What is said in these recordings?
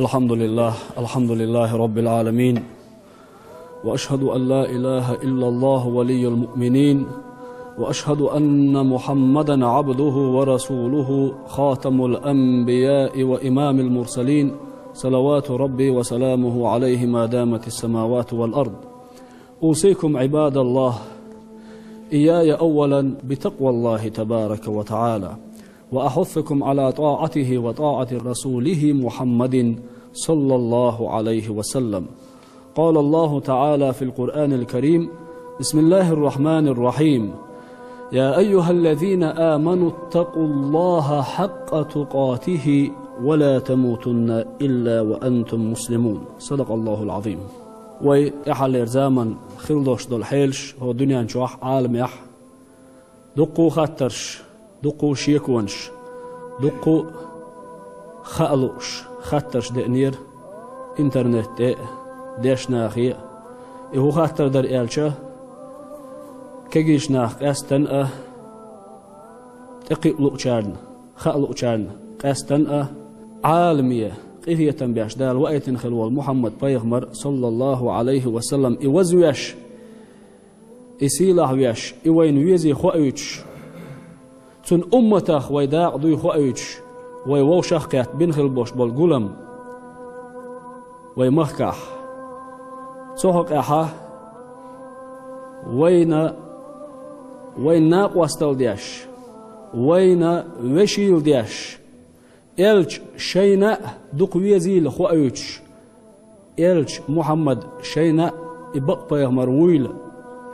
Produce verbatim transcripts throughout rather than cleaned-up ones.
الحمد لله، الحمد لله رب العالمين، وأشهد أن لا إله إلا الله ولي المؤمنين، وأشهد أن محمدا عبده ورسوله خاتم الأنبياء وإمام المرسلين، صلوات ربي وسلامه عليه ما دامت السماوات والأرض. أوصيكم عباد الله إياي أولا بتقوى الله تبارك وتعالى، وأحثكم على طاعته وطاعة رسوله محمد صلى الله عليه وسلم. قال الله تعالى في القرآن الكريم: بسم الله الرحمن الرحيم. يا أيها الذين آمنوا اتقوا الله حق تقاته ولا تموتن إلا وأنتم مسلمون. صدق الله العظيم. Вай тӀехьаллера заман хила долуш долу хьелаш хӀо дуьнен чохь, Ӏаламехь, дуккха а хаттарш, дуккха а шеконаш, дуккха а хаа лууш хаттарш деанера интернет тӀе а, дешнахе а. И хӀун хаттар дара аьлча, кегийчу нах къаьстина а, тӀекхиа луучарна, хаа луучарна къаьстина а, Ӏаламе къинхетам беш Дала ваийтина хила волу Мухьаммад-пайхамар, саллаллаху Ӏалайхи ва саллам, и вазвеш, и сийлахь веш, и вайна везий хоуьйтуш, цуьнан умматах вай дакъа дуй хоуьйтуш, вай вовшах а кхетта бина хила болуш болу гулам вай махкахь. Цу хьокъехь вайна, вайна накъосталла деш, вайна вешийла деш, элча шайна а дукха везийла хоуьйтуш, элча Мухьаммад шайна а и бакъ пайхамар вуйла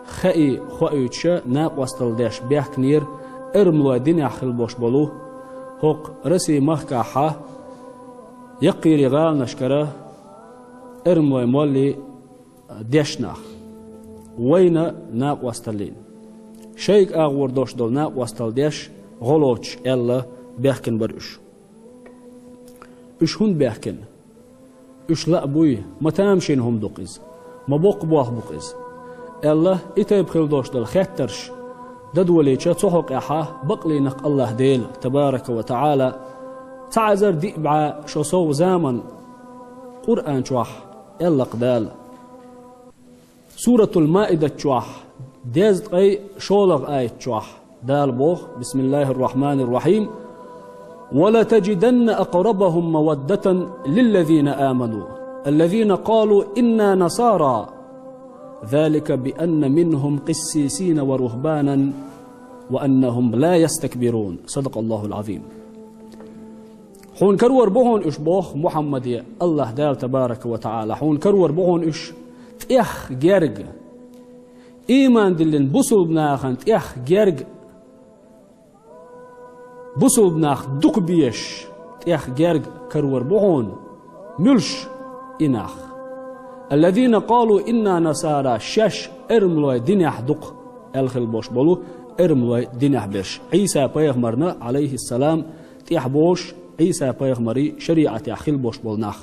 хаий хоуьйтуша накъосталла деш баьхкинера эрмалой динехь хила болуш болу хӀокху Россин махкахь яккхийрийн гӀаланашкара эрмалой моллий дешнах, вайна накъосталлин. Шайга агӀор долуш долу накъосталла деш, гӀо лоцуш аьлла, баьхкина бара уьш. Уьш хӀунда баьхкина? Уьш лаа буй, ма тамашийна хӀума ду-кх иза, ма боккха болх бу-кх иза, аьлла, и тайпа хила долуш долу хеттарш дан долийча, цу хьокъехь бакълийнарг Аллахь Дела, табарака ва таӀала, цхьа эзар диъ бӀе шо сов заман Къуръан чохь аьлла-кх Дала. Суратул Маидат чохь, дезткъе шолгӀа аят чохь Дала боху: «Бисмиллахир-рахманир-рахим. Ва латаджиданна акърабахум маваддатан лиллазина аману, аллазина къалу инна насара. Залика би анна минхум къиссисина ва рухбанан ва аннахум ла ястакбирун». Садакъаллахул азим. Хьуна карор бу хьуна уьш, боху Мухьаммаде Аллахь Дала, табарака ва таӀала, хьуна карор бу хьуна уьш тӀех герга, ийман диллина бусулба нахана тӀех герга, бусулба нах дукха безаш тӀех герга карор бу хьуна. Муьлш и нах? Аллазина къалу инна насара, шаьш эрмалой динехь ду-кх аьлла хила болуш болу, эрмалой динехь берш, Ӏийса-пайхамарна, Ӏалайхиссалам, тӀехь болуш, Ӏийса-пайхамарий шариӀатехь хила болуш болу нах.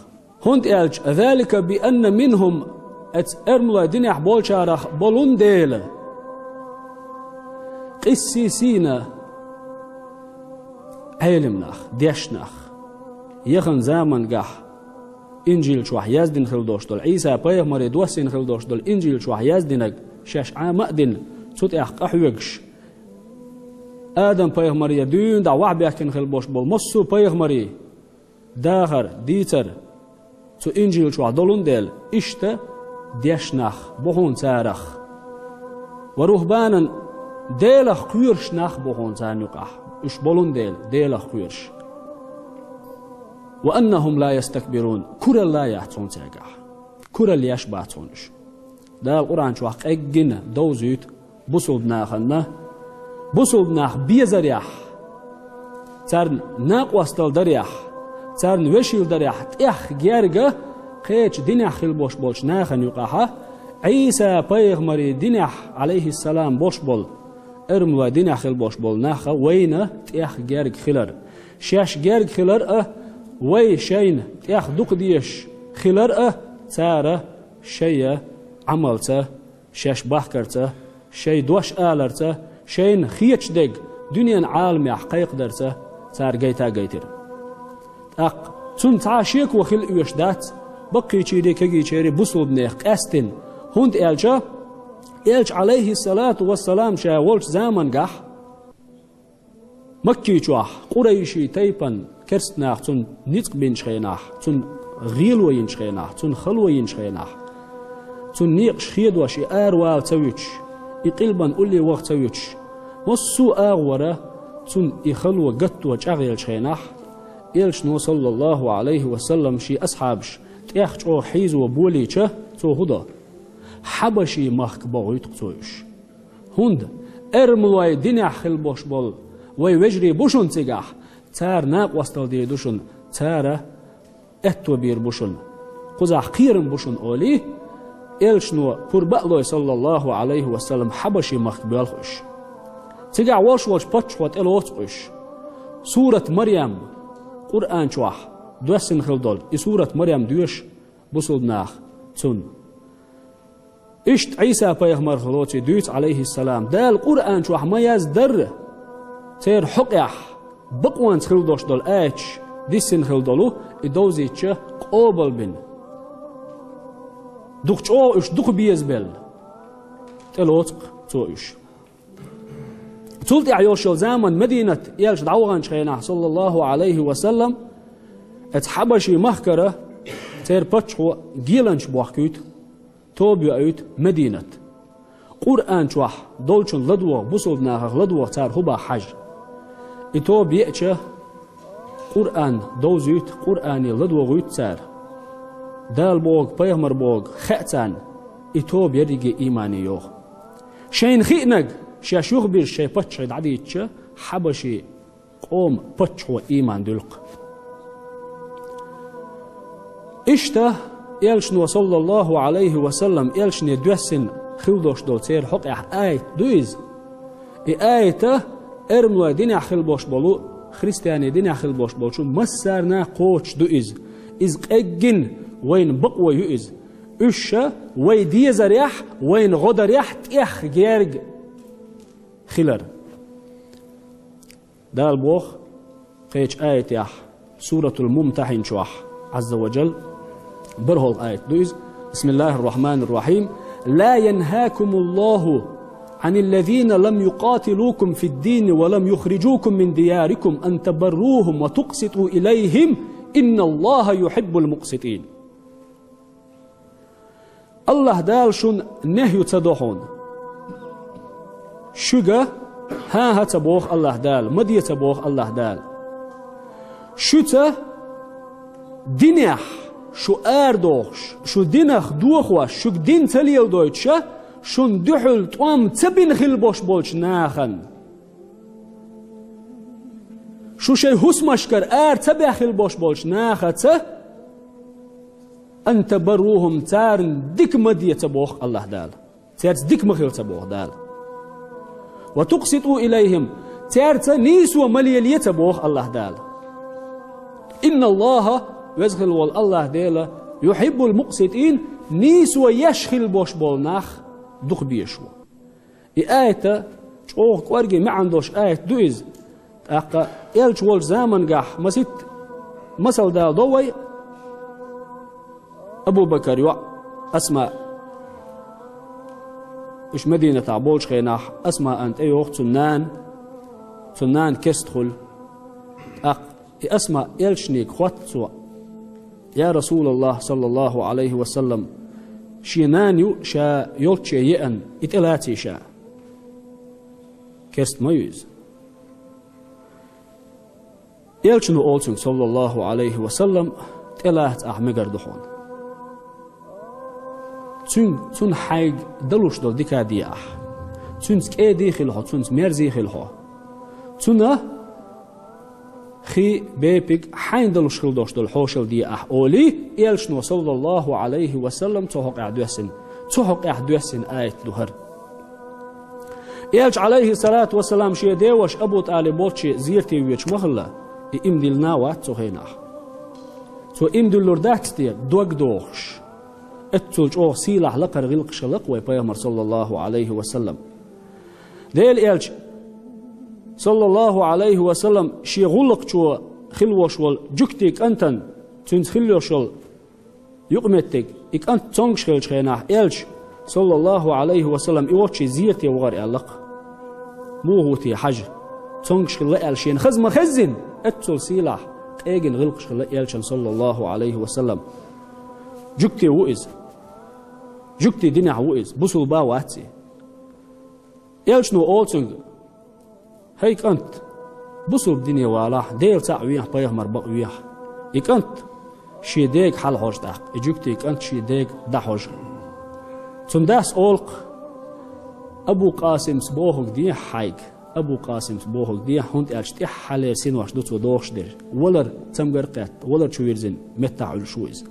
ХӀунда аьлча, залика би анна минхум, эцу эрмалой динехь болчарах болун дела, къиссисина, Ӏелим нах, дешнах, яхана замангахь Инжил чохь яздина хила долуш долу, Ӏийса-пайхамаре доссийна хила долуш долу Инжил чохь яздинарг шаьш Ӏама а дина, цу тӀехь къахьоьгуш, Адам-пайхамарера дуьйна дӀа вахьа баьхкина хила болуш болу массо а пайхамарийн дахар, дийцар цу Инжил чохь долун дела, иштта дешнах бу хьуна царах. Ва рухбанан, Делах кхоьруш нах бу хьуна царна юкъахь, уьш болун дела, Делах кхоьруш. Ва аннахум ла ястакбирун, куралла а яц хьуна цаьргахь. Куралла еш бац хьуна уьш. Дала Къуръан чохь къеггина довзуьйту бусулба нахана, бусулба нах безарехь, царна накъосталла дарехь, царна вешийла дарехь тӀех герга кхечу динехь хила болуш болчу нахана юкъахь, Ӏийса-пайхамарийн динехь, Ӏалайхиссалам, болуш болу, эрмалой динехь хила болуш болу нах вайна тӀех герга хилар. Шаьш герга хилар а, вай шайна тӀех дукха дезаш хилар а, цара шайн Ӏамалца, шаьш бахкарца, шайн дош аларца, шайна хеташ дерг дуьненан Ӏаламехь кхайкхадарца цара гайта а гайтира. ТӀаккха Цунна цхьа а шеко хила оьшуш дац баккхийчерий, кегийчерий, бусулбанех къаьстина, хӀунда аьлча Элча, Ӏалайхиссалату вассалам, ша волчу замангахь Макки чохь къурайши тайпан керста нах цунна ницкъ бинчу хенахь, цунна гӀело йинчу хенахь, цунна хало йинчу хенахь, цунна некъаш хедош и аравала ца вуьтуш, и къилбан улле ваха ца вуьтуш, массо а агӀора цунна и хало гатто чӀагӀъеллачу хенахь, Элчано, саллаллаху Ӏалайхи ва саллам, шен асхьабаш тӀех чӀогӀа хьийзо болийча, цо хӀун до? Хьабаши махка бохуьйту-кх цо уьш. ХӀунда эрмалой динехь хила болуш болу вай вежарий бу шуна цигахь, цара накъосталла дийр ду шуна, цара аьтто бийр бу шуна, кхузахь кхерам бу шуна олий, Элчано пурба а лой, саллаллаху Ӏалайхи ва саллам, Хьабаши махка боьлху уьш. Цигахь волуш волчу паччахьо тӀелоцу-кх уьш. Сурат Марьям, Къуръан чохь доьссина хила долу и сурат Марьям доьшу бусулба наха цунна. Иштта Ӏийса-пайхамарх лоций дуьйцу, Ӏалайхиссалам, Дала Къуръан чохь ма яздарра, церан хьокъехь бакъонца хила долуш долу аяташ диссина хила долу, и довзийча къобалбина. Дукха чӀогӀа уьш дукха безабелла, тӀелоцу-кх цо уьш. Цул тӀаьхьа йолуш йолу заман Мадинат Элча дӀаваханчу хенахь, саллаллаху Ӏалайхи ва саллам, оцу Хьабаши махкара церан паччахьо геланча бохкуьйту, тоба йоуьйту Мадинат. Къуръан чохь долчун ладогӀа, бусулба нахах ладогӀа цара хӀун боху хьажа. И тоба еача, Къуръан довзуьйту, Къуръане ладогӀуьйту цара. Дала бохург, пайхамар бохург хаьа царна, и тоба ерриге иймане йогӀу. Шайна хиънарг шаьш юхабирзича шайн паччахье дӀадийцича, Хьабаши къоман паччахьо ийман дуьллу-кх. Иштта Элчано, саллаллаху Ӏалайхи ва саллам, Элчане доьссина хила долуш долу церан хьокъехь аят ду иза. И аята эрмалой динехь хила болуш болу, христиане динехь хила болуш болчу массарна кхочуш ду иза. Иза къеггина вайна бакъо ю иза. Уьш ша вай дезарехь, вайна гӀо дарехь тӀех герга хилар. Дала боху кхечу аятехь, Суратул Мумтахьин чохь, Ӏазза ва Джал, бархӀолгӀа аят ду иза. بسم الله الرحمن الرحيم. لا ينهاكم الله عن الذين لم يقاتلوكم في الدين ولم يخرجوكم من دياركم أن تبروهم وتقسطوا إليهم إن الله يحب المقسطين. АллахӀ Дала шуна нехь ю ца до хьуна. Шуьга хӀан-хӀа ца боху АллахӀ Дала, ма де ца боху АллахӀ Дала. Шуьца динехь шу арадохуш, шу динах дохош, шуьга дин ца леладойтуша, шуна дуьхьал тӀом ца бина хила болуш болчу нахана. Шу шайн хӀусамашкара ара ца баьхна хила болуш болчу нахаца, أن تبروهم, царна дика ма де ца боху АллахӀ Дала. Цаьрца дика ма хила ца боху Дала. وتقسطوا إليهم, цаьрца нийсо ма лелае ца боху АллахӀ Дала. إن الله, веза хила волу АллахӀ Дела, يحب المقسطين, нийсо еш хила болуш болу нах дукха безаш ву. И аята чӀогӀа кӀорге маьӀна долуш аят ду иза. ТӀаккха Элча волчу замангахь маситта масал дала до вай, Абу-Бакар йоӀ Асма. Уьш Мадинатахь болчу хенахь Асмаан тӀейогӀу цуьнан нана, цуьнан нана керста хуьлу. ТӀаккха и Асма Элчанега хотту цо: «Я Расулаллах, саллаллаху Ӏалайхи ва саллам, шен нана ю ша йолчче еана, и тӀелаций ша?» Керста ма ю иза. Элчано олу цуьнга, саллаллаху Ӏалайхи ва саллам: «ТӀелаца ахь мегар ду хьуна. Цуьнга, цунна хьайга далуш долу дика де ахь. Цуьнца кӀеда хила хьо, цуьнца мерза хила хьо. Цунна хи, бепиг хьайна далуш хила долуш долу хьошалла де ахь», олий, Элчано, саллаллаху Ӏалайхи ва саллам, цу хьокъехь доьссина, цу хьокъехь доьссина аят ду хӀара. Элча, Ӏалайхиссалату вассалам, шен деваша Абу ТӀалиб волчу зерате воьдуш ма хилла, и иман диллина а вац цу хенахь. Цо иман дуьллур дац те, дог дохуш, эццул чӀогӀа сийлахь лакхара гӀиллакхаш хилла-кх вай Пайхамар, саллаллаху Ӏалайхи ва саллам. Делан Элча, саллаллаху Ӏалайхи ва саллам, шен гӀуллакхчо хила волуш волу жуьгтийн кӀантана Цуьнца хилла йолуш йолу юкъаметтиг, и кӀант цомгуш хиллачу хенахь, Элча, саллаллаху Ӏалайхи ва саллам, и воцчий зерате вахара аьлла-кх. Муха ву те хьажа? Цомгуш хилла аьлла шена хаза ма-хеззина, эццул сийлахь, къегина гӀиллакхаш хилла Элчан, саллаллаху Ӏалайхи ва саллам. Жуьгти ву иза. Жуьгти динехь ву иза, бусулба вац и. Элчано олу цуьнга: «ХӀай кӀант, бусулба дине валахь, Дела цхьаъ вехьа, пайхамар бакъ вехьа». И кӀант шен дега хьалахьожу тӀаккха, и жуьгти кӀант шен дега дӀахьожу. Цуьнан дас олу-кх: «Абу Къасимс бохург дехьа хьайга, Абу Къасимс бохург дехьа, хӀунда аьлча тӀаьххьара синош ду цо дохуш дерг. Валар цамгар а кхетта, валар чу вирзина меттахь Ӏуьллуш ву иза».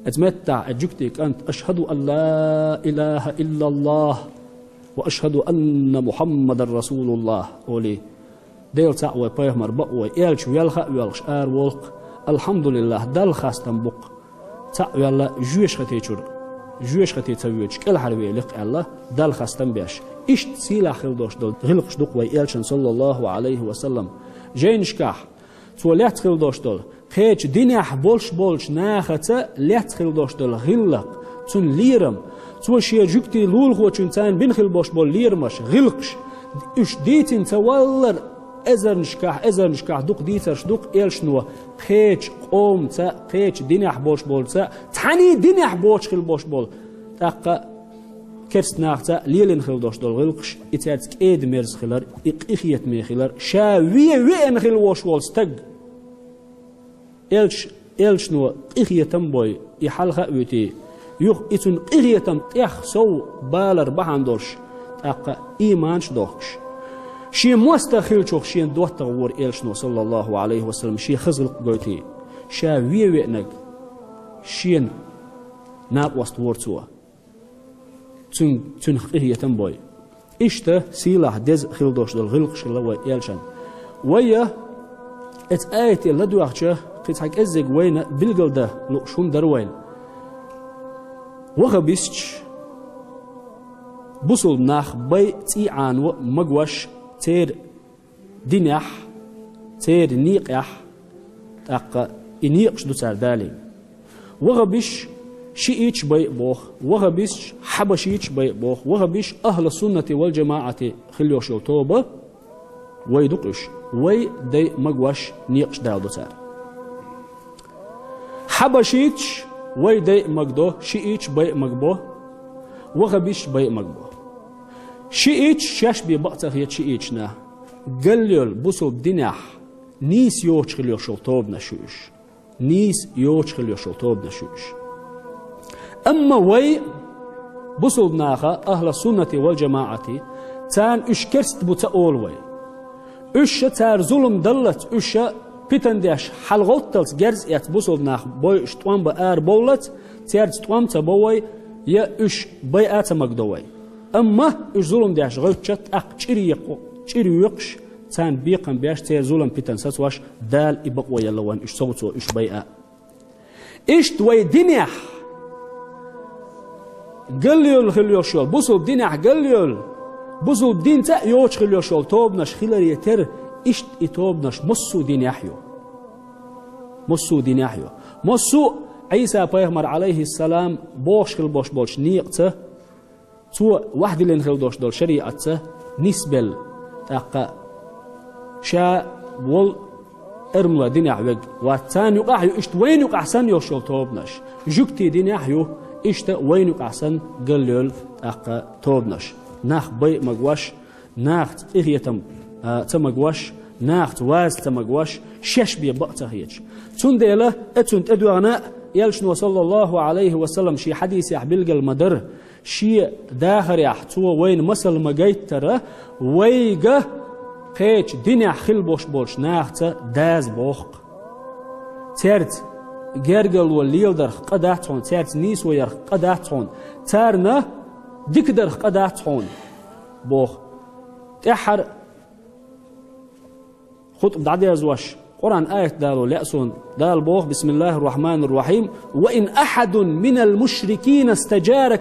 Оцу меттахь оцу жуьгти кӀанта: «Ашхаду ан ла илаха иллаллах». «Ва ашхаду анна Мухьаммадан расулуллах», олий, Дела цхьаъ вай, пайхамар бакъ вай, Элча велха а воьлхуш ара волу-кх, «АлхьамдулиллахӀ, Далла хастам бу-кх. Цхьаъ ваьлла жоьжахати чуьра, жоьжахати ца воьдуш, кӀелхьарвели-кх», аьлла, Далла хастам беш. Иштта сийлахь хилла долуш долу гӀиллакхаш ду-кх вай Элчан, саллаллаху Ӏалайхи ва саллам. Жайнашкахь цо лаьцна хилла долуш долу, кхечу динехь болуш болчу нахаца лаьцна хилла долуш долу гӀиллакх, цуьнан лерам, цо шен жуьгти лулахочуьнца царна бина хилла болуш болу лерамаш, гӀиллакхаш, уьш дийцина ца валлара, эзарнашкахь, эзарнашкахь дукха дийцарш ду-кх Элчано кхечу къомаца, кхечу динехь болуш болчуьнца, цхьаьний динехь боцуш хилла болуш болу, тӀаккха керста нахаца лелийна хилла долуш долу гӀиллакхаш, и цаьрца кӀеда-мерза хилар, и къинхетаме хилар, ша вен веана хилла волуш волу стаг. Элча-, Элчано къинхетам а бой, и хьалха а вуьтий, юха и цуьнан къинхетам тӀех сов балар бахьана долуш, тӀаккха ийманаш а дохкуш. Шен мостагӀа хиллачух шена доттагӀа вора Элчано, саллаллаху Ӏалайхи ва саллам, шен хаза гӀиллакх гойтий, ша вен веанарг шена накъост вора цо. Цуьнан, цуьнах къинхетам а бой. Иштта сийлахь, деза хилла долуш долу гӀиллакхаш хилла вай Элчан. Вай а, эцу аятан ладоьгӀча, кхин цхьа кӀеззиг вайна билгалдан лууш хӀума дара вайна. Ваххабисташ, бусулба нах, бай, цӀий Ӏано магош, церан динехь, церан некъехь, тӀаккха и некъаш ду цара далийна. Ваххабисташ шиӀиташ бай а боху, ваххабисташ хьабашиташ бай а боху, ваххабисташ ахьлу суннати вал джамаӀати хилла йолуш йолу тоба, вай ду-кх уьш, вай дай а магош некъаш даладо цара. Хьабашиташ вай дай а магадо, шиӀиташ бай а магабо, ваххабисташ бай а магабо. ШиӀиташ шаьш бен бакъ ца хета шиӀиташна. Галлайолу бусулба динехь нийса йоцуш хилла йолуш йолу тобанаш ю уьш. Нийса йоцуш хилла йолуш йолу тобанаш ю уьш. Амма вай, бусулба наха, ахьла суннати вал джамаӀати, царна уьш керста бу ца олу вай. Уьш ша цара зулам даллалц, уьш ша питан деш хьалагӀовтталц герз эцна бусулба нах бойуш тӀом бан ара бовллалц, цаьрца тӀом ца бо вай, я уьш байа а ца магадо вай. Амма уьш зулам деш гӀевттича, тӀаккха чӀир екъу-, чӀир йоькхуш, царна бекхам беш, церан зулам, питан сацош, Дала и бакъо елла вайна уьш совцо, уьш байа. Иштта вай динехь галлайолу хилла йолуш йолу, бусулба динехь галлайолу, бусулба динца а йоцуш хилла йолуш йолу тобанаш хиларе терра, иштта и тобанаш массо а динехь ю. Массо а динехь ю. Массо а Ӏийса пайхамар, Ӏалайхиссалам, бохуш хилла болуш болчу некъаца, цо вахдиллина хилла долуш долу шариӀатца нисбелла, тӀаккха ша волу эрмалой динехь верг вац. Царна юкъахь ю, иштта вайна юкъахь санна йолуш йолу тобанаш. Жуьгтийн динехь ю, иштта вайна юкъахь санна галлайолу тӀаккха тобанаш. Нах бай а магош, нахаца къинхетам, а, ца магош, нахаца ваза ца магош, шаьш бен бакъ ца хеташ. Цундела, э, цунна тӀедоьгӀна, Элчано, саллаллаху Ӏалайхи ва саллам, шен хьадисехь билгал ма-дарра, шен дахарехь цо вайна масал ма-гайттара, вайга кхечу динехь хилла болуш болчу нахаца даза боху-кх. Цаьрца гергарло леладарх къа дац хьуна, цаьрца нийсо ярх къа дац хьуна, царна дика дарх къа дац хьуна, боху. ТӀаьххьара хутӀба дӀадерзош, Къуръан аят дало лаьа суна, Дала боху: «Бисмиллахир-рахманир-рахим. Ва ин ахьадун минал мушрикина стаджарак».